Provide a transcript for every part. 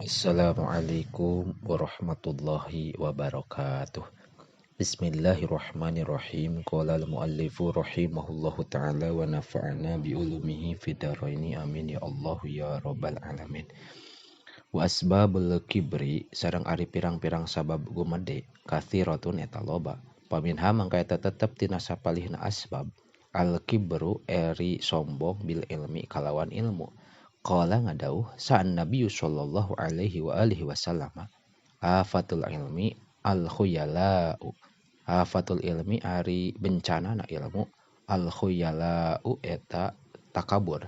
Assalamualaikum warahmatullahi wabarakatuh. Bismillahirrahmanirrahim. Qala al-muallifu rahimahullahu ta'ala wa nafa'ana bi ulumihi fid dharaini amin ya Allah ya rabbal alamin. Wa asbabul kibri sareng ari pirang-pirang sabab gumede katsiratun eta loba. Paminha mangka eta tetep tina sapalihna asbab al kibru eri sombong bil ilmi kalawan ilmu. Qala ngadauh sa'an Nabi sallallahu alaihi wa alihi wasallam afatul ilmi al khuyala'u. Afatul ilmi ari bencana na ilmu al khuyala'u eta takabur.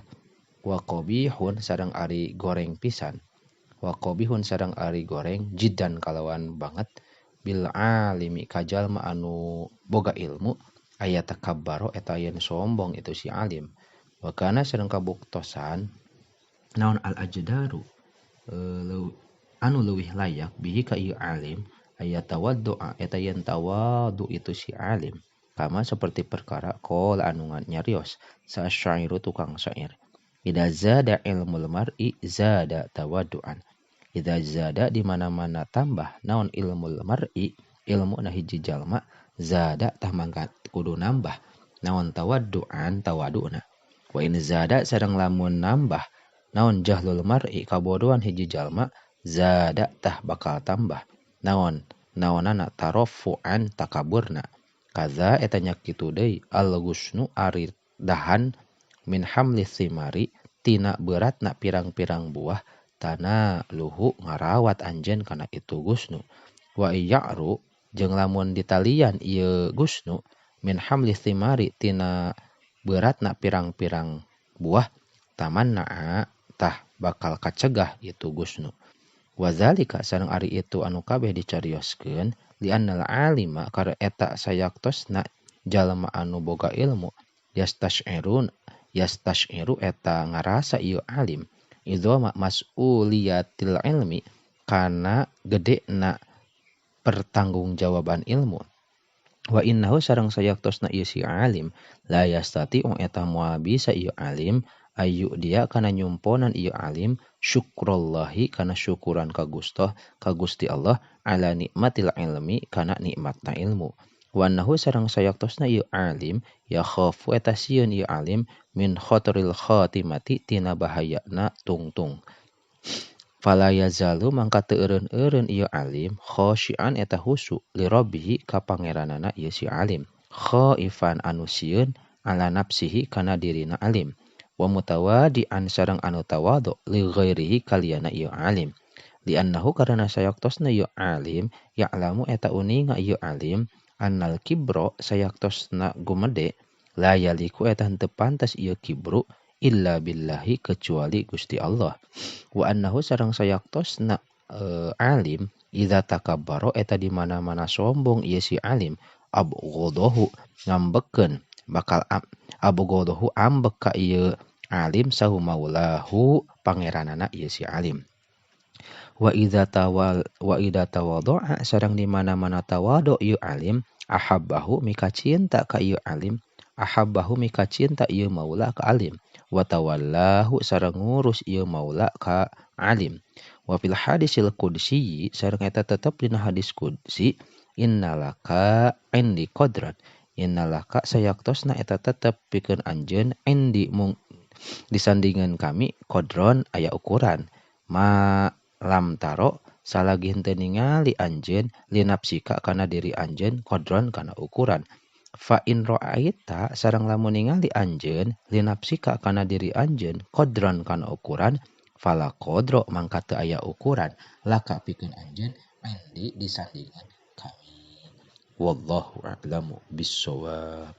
Wa qabihun sareng ari goreng pisan. Wa qabihun sareng ari goreng jiddan kalawan banget bil alimi kajalma anu boga ilmu aya takabbaro eta yen sombong itu si alim. Wa kana sareng kabuktosan naon al ajdaru anu leuwih layak bihi ka ieu alim aya tawaddu'a eta yen tawadu itu si alim kama seperti perkara qala anu nyarios sa syairu tukang syair idza zada ilmul mar'i zada tawaddu'an idza zada di mana-mana tambah naon ilmul mar'i ilmu na hiji jalma zada tah mangka kudu nambah naon tawaddu'an tawaduna wa in zada sareng lamun nambah naon jahlul mar'i kabodohan hiji jalma zada tah bakal tambah naon naonana tarafu'an takaburna kaza eta nya kitu deui al gusnu ari dahan min hamli simari tina beratna pirang-pirang buah tana luhu ngarawat anjeun kana itu gusnu wa ya'ru jeung lamun ditalian ieu gusnu min hamli simari tina beratna pirang-pirang buah tamanna tah bakal kacegah itu gusnu. Wazalika sareng ari itu anu kabeh dicarioskeun li'annal alima karena eta sayaktosna jalma anu boga ilmu yastashiru eta ngarasa ieu alim idza mas'uliyatil ilmi kana gedena pertanggungjawaban ilmu. Wa innahu sareng sayaktosna ieu si alim la yastati'u eta moal bisa ieu alim ayu dia kana nyumponan ieu alim syukrullahi kana syukuran ka Gusti Allah ala nikmatil ilmi kana nikmatna ilmu. Wa annahu sareng sayaktosna ieu alim ya khafu eta sieun ieu alim min khataril khatimati tina bahayana tungtung. Fala yazalu mangka teu eureun-eureun ieu alim khasyian eta husu li rabbihi ka pangeranana ieu si alim khaifan anu sieun ala nafsihi kana dirina alim wa mutawadi'an sareng anu tawadu li ghairihi kaliyana ieu alim li'annahu karana sayaktosna ieu alim ya'lamu eta uninga ieu alim annal kibro sayaktosna gumede la yaliku eta henteu pantes ieu kibru illa billahi kecuali Gusti Allah wa annahu sareng sayaktosna alim idza takabbaro eta di mana-mana sombong ieu si alim abghodahu ngambekeun bakal abghodahu ambek ka ieu alim sahu maulahu pangeranana ieu si alim wa idza tawaddu'a sareng di mana-mana tawadu ieu alim ahabbahu mika cinta ka ieu alim ahabbahu mika cinta ieu maula ka alim wa tawallahu sareng ngurus ieu maula ka alim wa fil hadisil qudsi sareng eta tetep dina hadis qudsi innalaka indi qadran innalaka sayaktosna eta tetep pikeun anjeun indi mung disandingan kami qadron aya ukuran ma lam taro salagi henteu ningali anjeun linapsika kana diri anjeun qadron kana ukuran fa in ra'aita sareng lamun ningali anjeun linapsika kana diri anjeun qadron kana ukuran fala qadra mangka teu aya ukuran laka pikeun anjeun indi disandingan kami. Wallahu a'lamu bissawab.